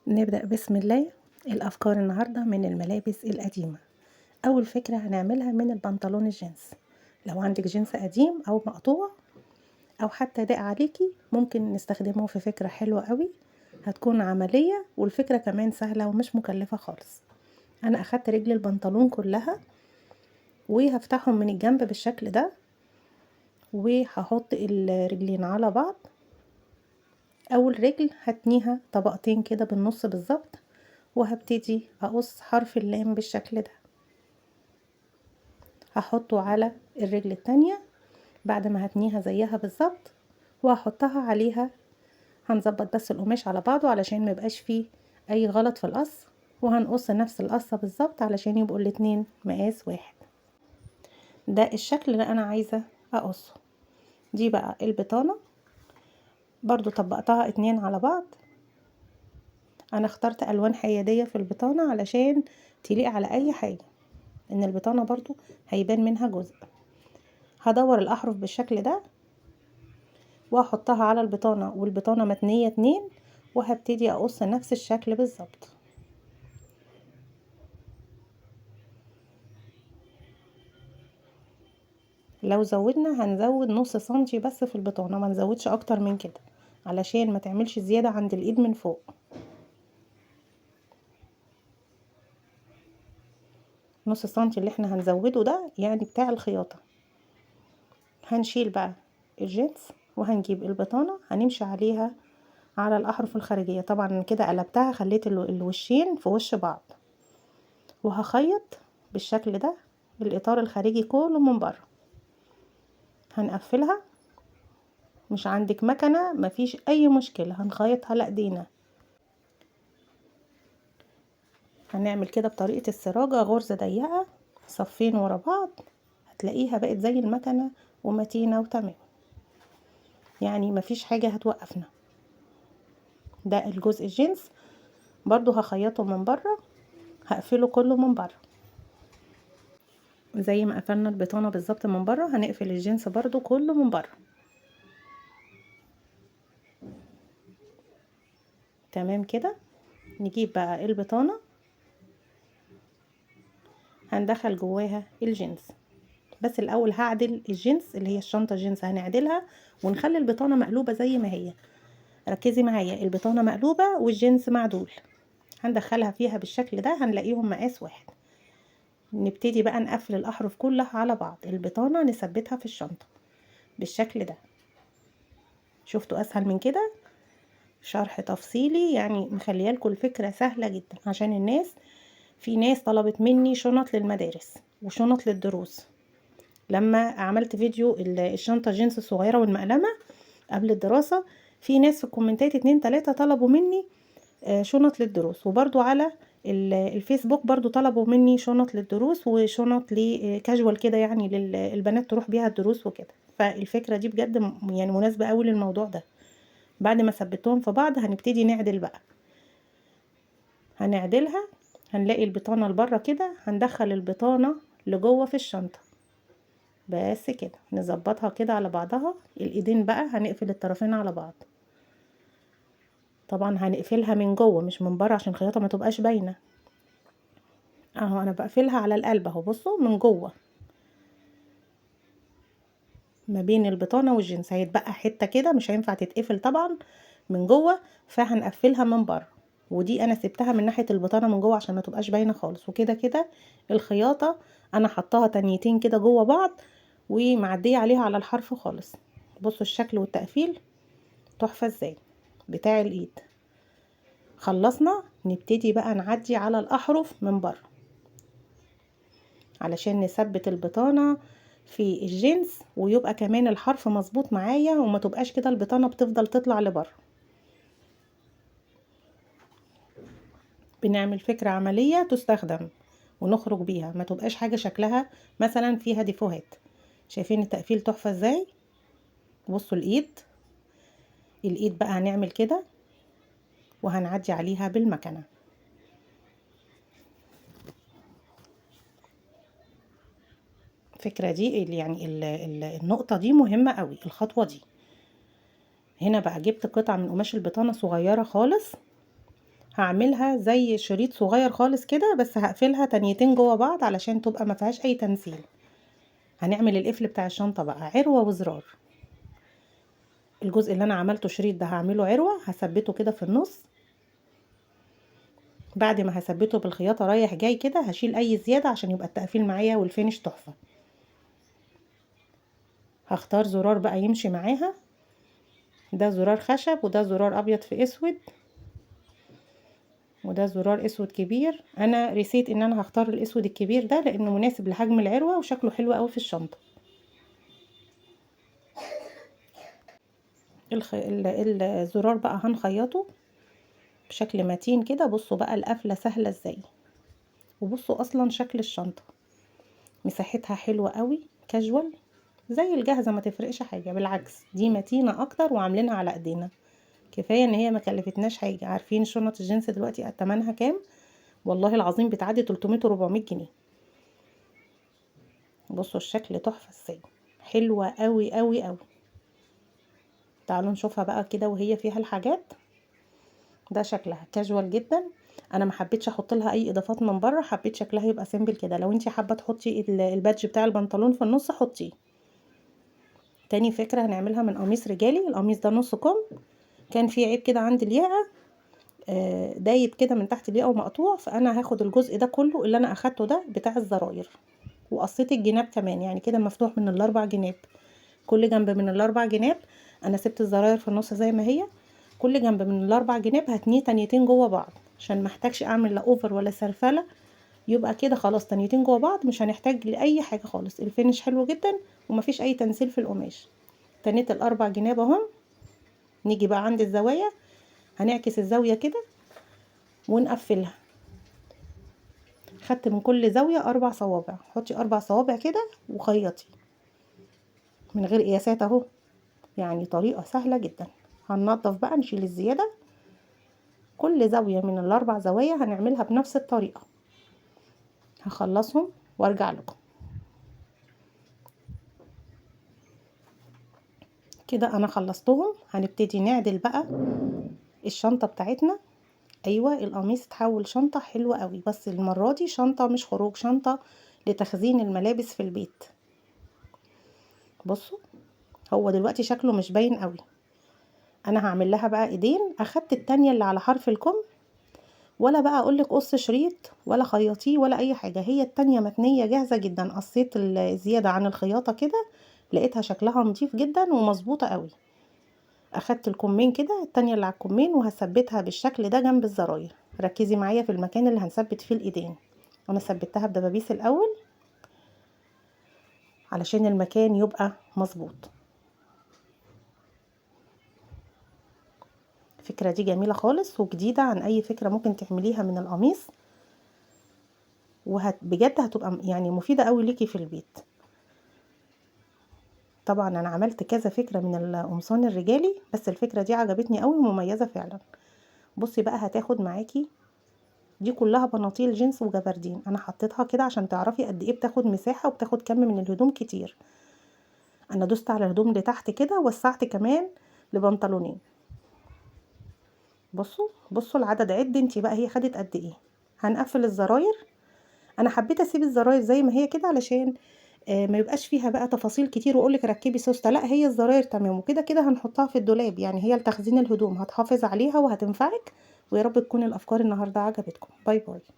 نبدأ بسم الله. الأفكار النهاردة من الملابس القديمة. أول فكرة هنعملها من البنطلون الجينز. لو عندك جينز قديم أو مقطوع أو حتى ضاق عليكي ممكن نستخدمه في فكرة حلوة قوي، هتكون عملية والفكرة كمان سهلة ومش مكلفة خالص. أنا أخدت رجل البنطلون كلها وهفتحهم من الجنب بالشكل ده، وهحط الرجلين على بعض. أول رجل هتنيها طبقتين كده بالنص بالظبط، وهبتدي أقص حرف اللام بالشكل ده، هحطه على الرجل التانية بعد ما هتنيها زيها بالظبط، وهحطها عليها. هنظبط بس القماش على بعضه علشان ما يبقاش فيه اي غلط في القص، وهنقص نفس القصة بالظبط علشان يبقوا الاتنين مقاس واحد. ده الشكل اللي انا عايزة اقصه. دي بقى البطانة، برضو طبقتها اتنين على بعض. انا اخترت الوان حيادية في البطانة علشان تليق على اي حاجة، ان البطانة برضو هيبان منها جزء. هدور الاحرف بالشكل ده واحطها على البطانة، والبطانة متنية اتنين، وهبتدي اقص نفس الشكل بالظبط. لو زودنا هنزود نص سنتي بس في البطانة، ما نزودش اكتر من كده علشان ما تعملش زيادة عند الايد من فوق. نص سنتي اللي احنا هنزوده ده يعني بتاع الخياطة. هنشيل بقى الجينز وهنجيب البطانة هنمشي عليها على الأحرف الخارجية. طبعا كده قلبتها، خليت الوشين في وش بعض، وهخيط بالشكل ده الإطار الخارجي كله من بره. هنقفلها، مش عندك مكنة مفيش أي مشكلة، هنخيطها لأيدينا. هنعمل كده بطريقة السراجة، غرزة ضيقة صفين ورا بعض، هتلاقيها بقت زي المكنة ومتينة وتمام، يعني مفيش حاجة هتوقفنا. ده الجزء الجينز برضو هخيطه من بره، هقفله كله من بره زي ما قفلنا البطانة بالظبط من بره، هنقفل الجينز برضو كله من بره. تمام كده. نجيب بقى البطانة هندخل جواها الجينز، بس الاول هعدل الجينز اللي هي الشنطة الجينز هنعدلها ونخلي البطانة مقلوبة زي ما هي. ركزي معايا، البطانة مقلوبة والجينز معدول، هندخلها فيها بالشكل ده، هنلاقيهم مقاس واحد. نبتدي بقى نقفل الأحرف كلها على بعض، البطانة نثبتها في الشنطة بالشكل ده. شفتوا أسهل من كده؟ شرح تفصيلي يعني مخليه لكم الفكرة سهلة جدا، عشان الناس، في ناس طلبت مني شنط للمدارس وشنط للدروس. لما عملت فيديو الشنطة جينز الصغيرة والمقلمة قبل الدراسة، في ناس في الكومنتات 2 3 طلبوا مني شنط للدروس، وبرضو على الفيسبوك برضو طلبوا مني شنط للدروس وشنط لكاجوال كده، يعني للبنات تروح بيها الدروس وكده. فالفكرة دي بجد يعني مناسبة قوي للموضوع ده. بعد ما ثبتهم في بعض هنبتدي نعدل بقى، هنعدلها هنلاقي البطانة لبره كده، هندخل البطانة لجوه في الشنطة بس كده، نظبطها كده على بعضها. الايدين بقى هنقفل الطرفين على بعض، طبعا هنقفلها من جوه مش من بره عشان الخياطة ما تبقاش باينة. اهو انا بقفلها على القلب اهو، بصوا من جوه ما بين البطانة والجينز هيتبقى حتة كده مش هينفع تتقفل طبعا من جوه، فهنقفلها من بره. ودي انا سبتها من ناحية البطانة من جوه عشان ما تبقاش باينة خالص. وكده كده الخياطة انا حطاها تانيتين كده جوه بعض ومعدية عليها على الحرف خالص. بصوا الشكل والتقفيل تحفة ازاي بتاع الايد. خلصنا، نبتدي بقى نعدي على الاحرف من بره علشان نثبت البطانة في الجينز، ويبقى كمان الحرف مظبوط معايا وما تبقاش كده البطانة بتفضل تطلع لبره. بنعمل فكرة عملية تستخدم ونخرج بيها، ما تبقاش حاجة شكلها مثلا فيها ديفوهات. شايفين التقفيل تحفة ازاي؟ بصوا الايد، الايد بقى هنعمل كده وهنعدي عليها بالمكنة. الفكرة دي يعني النقطة دي مهمة قوي، الخطوة دي. هنا بقى جبت قطعة من قماش البطانة صغيرة خالص، هعملها زي شريط صغير خالص كده، بس هقفلها تانيتين جوه بعض علشان تبقى ما فيهاش اي تنسيل. هنعمل القفل بتاع الشنطة بقى عروة وزرار. الجزء اللي انا عملته شريط ده هعمله عروة، هثبته كده في النص. بعد ما هثبته بالخياطة رايح جاي كده هشيل اي زيادة عشان يبقى التقفيل معايا وال finish تحفة. هختار زرار بقى يمشي معاها، ده زرار خشب وده زرار ابيض في اسود وده زرار اسود كبير. انا رسيت ان انا هختار الاسود الكبير ده لانه مناسب لحجم العروة وشكله حلو قوي في الشنطة. الزرار بقى هنخيطه بشكل متين كده. بصوا بقى القفلة سهلة ازاي، وبصوا اصلا شكل الشنطة مساحتها حلوة قوي، كاجوال زي الجاهزة ما تفرقش حاجة، بالعكس دي متينة اكتر وعاملينها على ايدينا. كفاية ان هي ما كلفتناش حاجة. عارفين شنط الجينز دلوقتي تمنها كام؟ والله العظيم بتعدي 300 و400 جنيه. بصوا الشكل تحفة ازاي، حلوة قوي قوي قوي. تعالوا نشوفها بقى كده وهي فيها الحاجات. ده شكلها كاجوال جدا، انا ما حبيتش احط لها اي اضافات من بره، حبيت شكلها يبقى simple كده. لو انتي حابة تحطي ال badge بتاع البنطلون في النص حطيه. تاني فكرة هنعملها من قميص رجالي. القميص ده نص كم، كان في عيب كده عند الياقه، دايب كده من تحت الياقه ومقطوع، فانا هاخد الجزء ده كله اللي انا اخدته ده بتاع الزراير، وقصيت الجناب كمان، يعني كده مفتوح من الاربع جناب، كل جنب من الاربع جناب. انا سبت الزراير في النص زي ما هي، كل جنب من الاربع جناب هتنيه تانيتين جوه بعض عشان ما احتاجش اعمل لا over ولا سرفله، يبقى كده خلاص تانيتين جوه بعض، مش هنحتاج لاي حاجة خالص. ال finish حلو جدا ومفيش اي تنسيل في القماش. تنيت الاربع جناب اهم. نيجي بقى عند الزوايا، هنعكس الزاوية كده ونقفلها. خدت من كل زاوية 4 صوابع، حطي 4 صوابع كده وخيطي من غير قياسات اهو، يعني طريقه سهلة جدا. هننضف بقى، نشيل الزيادة. كل زاوية من الاربع زوايا هنعملها بنفس الطريقة. هخلصهم وارجع لكم. كده انا خلصتهم. هنبتدي نعدل بقى الشنطة بتاعتنا. ايوه القميص اتحول شنطه حلوة قوي، بس المرة دي شنطه مش خروج، شنطه لتخزين الملابس في البيت. بصوا هو دلوقتي شكله مش باين قوي، انا هعمل لها بقى ايدين. اخدت التانية اللي على حرف الكم، ولا بقى اقولك قص شريط ولا خياطيه ولا اي حاجة، هي التانية متنيه جاهزة جدا. قصيت الزيادة عن الخياطة كده، لقيتها شكلها نظيف جدا ومظبوطه قوي. اخدت الكمين كده، التانية اللي على الكمين، وهثبتها بالشكل ده جنب الزراير. ركزي معايا في المكان اللي هنثبت فيه الايدين. انا ثبتها بدبابيس الاول علشان المكان يبقى مظبوط. الفكرة دي جميلة خالص وجديدة عن اي فكرة ممكن تعمليها من القميص، بجد هتبقى يعني مفيدة قوي ليكي في البيت. طبعا انا عملت كذا فكرة من القمصان الرجالي، بس الفكرة دي عجبتني قوي ومميزة فعلا. بصي بقى هتاخد معاكي دي كلها بناطيل جينز وجبردين، انا حطيتها كده عشان تعرفي قد ايه بتاخد مساحة وبتاخد كم من الهدوم كتير. انا دوست على الهدوم اللي تحت كده، ووسعت كمان لبنطلونين. بصوا العدد، عد انتي بقى هي خدت قد ايه. هنقفل الزراير. انا حبيت اسيب الزراير زي ما هي كده علشان ما يبقاش فيها بقى تفاصيل كتير واقولك ركبي سوسته، لا هي الزراير تمام، وكده كده هنحطها في الدولاب، يعني هي لتخزين الهدوم، هتحافظ عليها وهتنفعك. ويا رب تكون الافكار النهارده عجبتكم. bye bye.